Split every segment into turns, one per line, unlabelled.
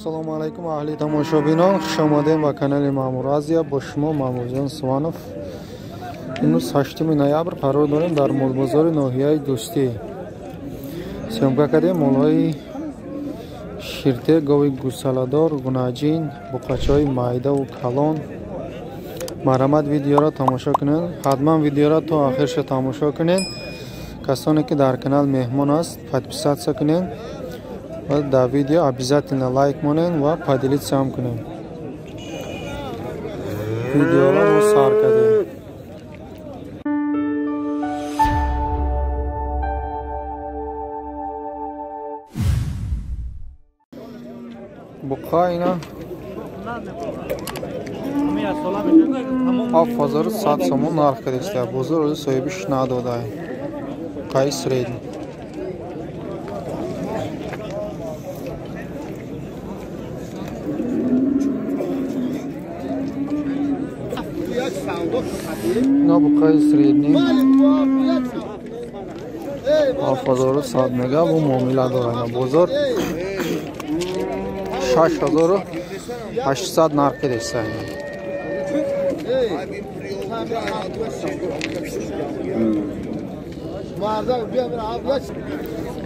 Ассалому алайкум аҳли тамошобинон, хуш омадем ба канали Маъмур Азия. Бо шумо Маъмурҷон Суванов. Имрӯз 8 ноябр қарор дорем дар молбозори ноҳияи Дӯстӣ. Съёмка кардем молҳои ширте, гови гусаладор, гунаҷин, буқачаҳои майдаву калон. Марҳамат, видеоро тамошо кунед. Ҳатман видеоро то охирша тамошо кунед. Касоне ки дар канал меҳмон аст, подписаться кунед ва дар видео обязательно лайк монед ва поделиться ҳам кунед. Видеоро мо сар кардем. Буқа ина 7100 сомон нарх кардиста. Бозор ози соҳибиш надодай. Қай средний. На буқаи средний 7100 мега, бу муомила дорад. Бозор 6800 нарх кардиста.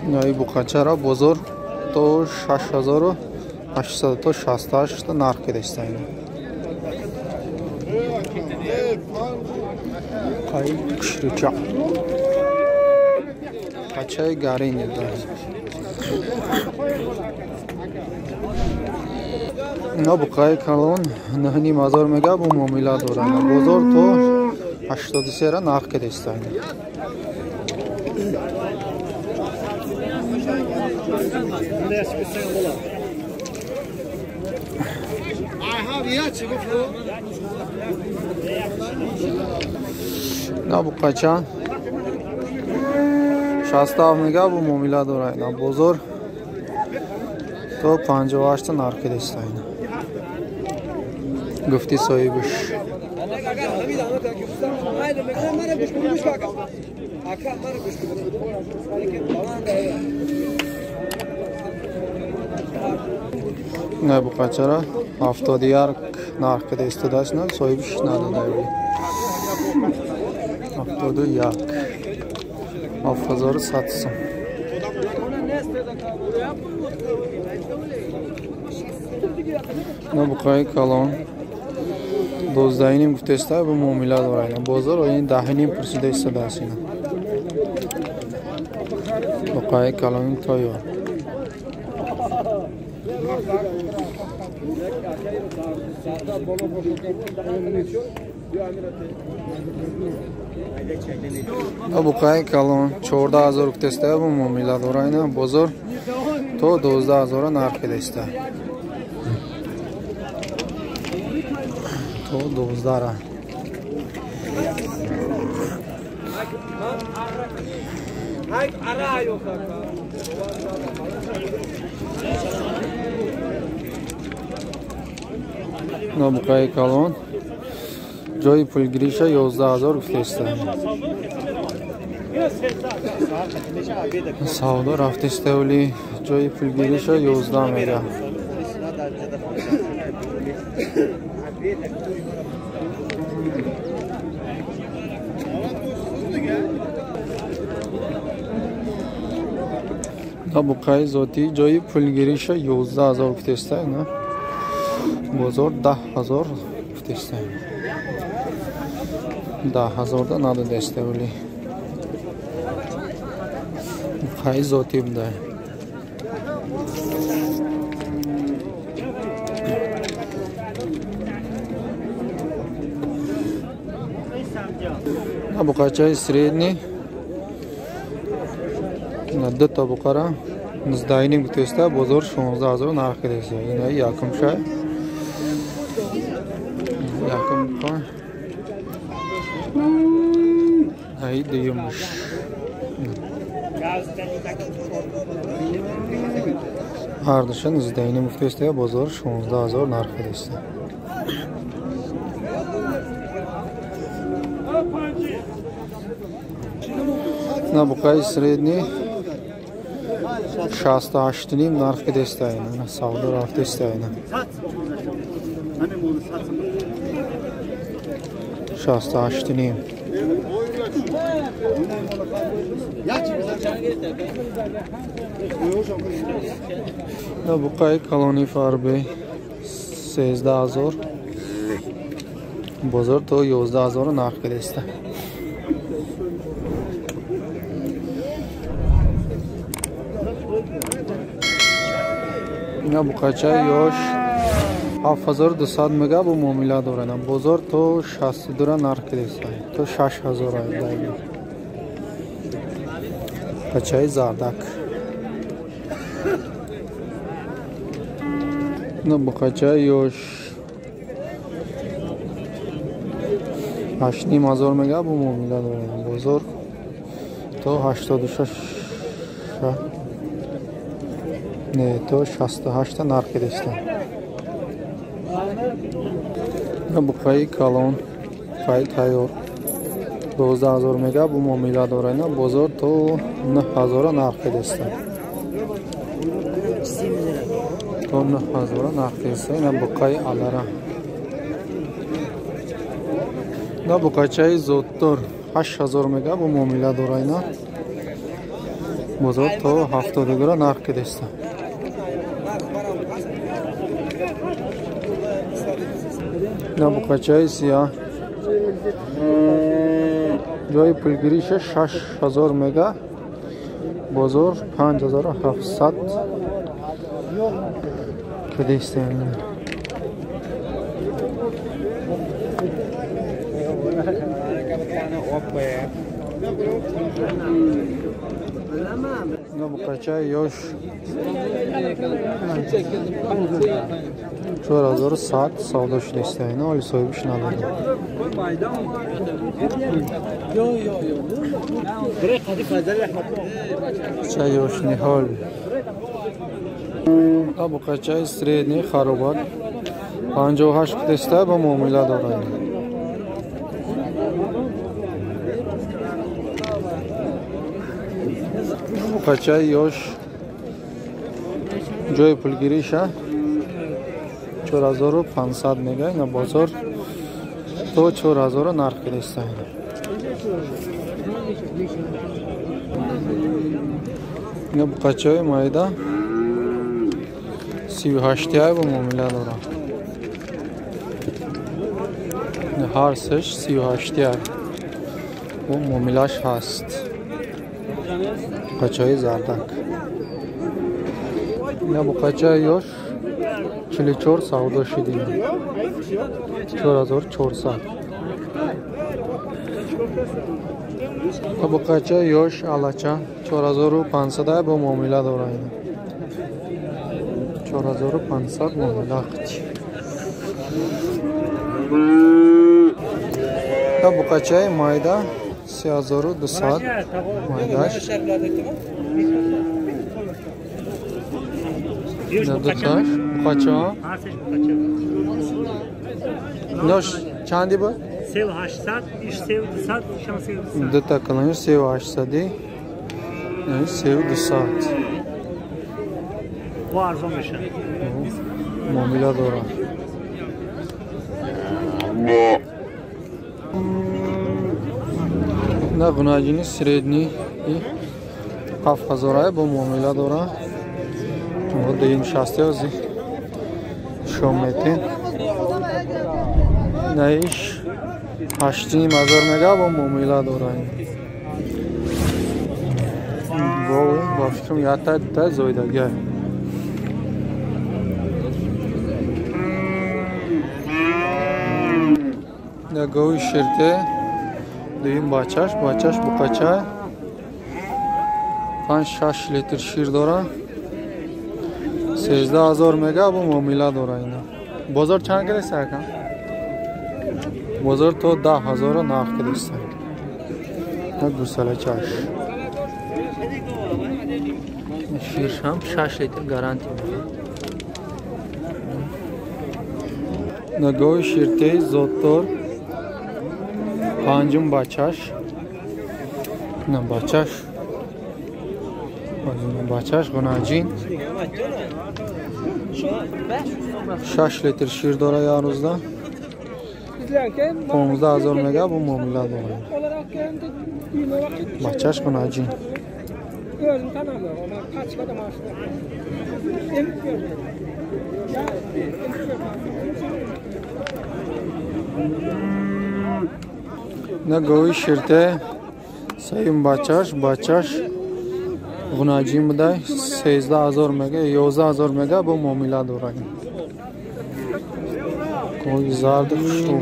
Ин буқачаро бозор то 6800 то 68 нарх кардиста. Қай кушруча қачаи гарин дорад. Ина буқаи калон 9500 мега, бу муомила дорад. Бозор то 83 нарх кардиста. На буқача 67 мега, бу муомила дорад. Бозор то 58 нарх кардиста. Гуфти соҳибиш. На буқачара 71 нарх карда истодааст, соҳибиш надода. 71 7100 сом. На буқаи калон 12.5 гуфтаиста, бу муомила дорад. Бозор ин 10.5 пурсида истодааст. Ина буқаи калони тайёр. На буқаи калон 14000 гуфтаиста, бу муомила дорад. Ина бозор то 12000 нарх кардааста. То 12. На буқаи калон ҷои пулгириша 11000 гуфтаиста. Савдо рафтаиста, вале ҷои пулгириша 11 мега. На буқаи зотӣ ҷои пулгириша 11000 гуфтаиста. На бозор 10000 гуфтаиста. 10000 надодаиста, вале буқаи зотӣ буда. На буқачаи средний на дута буқара 19.5 гуфтаиста, бозор 16000 нарх кардааст. Ина якум шай, якум буқа, ай дуюмш. Ҳардуша 19.5 гуфтаиста, бозор 16000 нарх кардааст. На буқаи средний 68,5 нарх кидестайна. Савдо рафтестайна. 68,5. Буқаи калони фарбе 13,000. Бозор то 11,000 нарх кидеста. Ина буқачаи ёш 7200 мега бо муомила дорад. Бозор то 62 нарх кидеста. То 6000 айда. Буқачаи зардак. Ина буқачаи ёш 8500 мега бо муомила дорад. Бозор то 86 не то 68 нарх кидеста. Буқаи калон буқаи тайёр 12,000 мега бо муомила дорад. Бозор то 9000 нарх кидеста. То 9000 нарх кидеста. Ина буқаи алара. Ина буқачаи зоддор 8000 мега бо муомила дорад. Бозор то 72 нарх кидеста. Ина буқачаи сиёҳ ҷои пулгириша 6000 мега, бозор 5700 кидеста. Ина буқачаи ёш 4100 савдо шудааст. Ина ҳоли соҳибиш надорад. Буқачаи ёш ниҳол. Буқачаи средний харобак 58 кидеста бо муомила дорад. Буқачаи ёш ҷои пулгириша 4500 мега. Ина бозор то 4000 нарх кидеста. Ина буқачаи майда 38 бо муомила дорад. Ҳар сеш 38 бо муомилаш ҳаст. Буқачаи зардак. Ина буқачаи ёш 44 савдо шудем. 4400. Буқачаи ёш алача 4500 бо муомила дорад. 4500 муомила. Буқачаи майда 3200 майдаш. Дуташ буқача. Нош чанди буд?
3800, 3200, 3200.
Дута калони 3800, 3200.
Бо арзон мешавад.
Муомила дорад. На гунаҷини средний 7000 бо муомила дорад. Дуюм шасти ози шом метин. Наиш 8500 мега бо муомила дорад. Гов ба фикрам якта дута зоидагиа. Гови ширте дуюм бачаш, бачаш буқача 5-6 литр шир дора. 13000 мега бо муомила дора. Ина бозор чанд кидаст ака? Бозор то 10000 нарх кидаст. На гусалачаш. Ширшам 6 литр гарантия. На гови ширтеи зоддор панҷум бачаш. На бачаш Бачаш ғунаҷин 6 литр шир дора як рӯзда, 15 000 мега бо муомила дорад. Бачаш ғунаҷин. На гови ширте сеюм бачаш, бачаш ғунаҷин будай, 13 000 мега, 11 000 мега бо муомила дорад. Гови зард хушрӯ.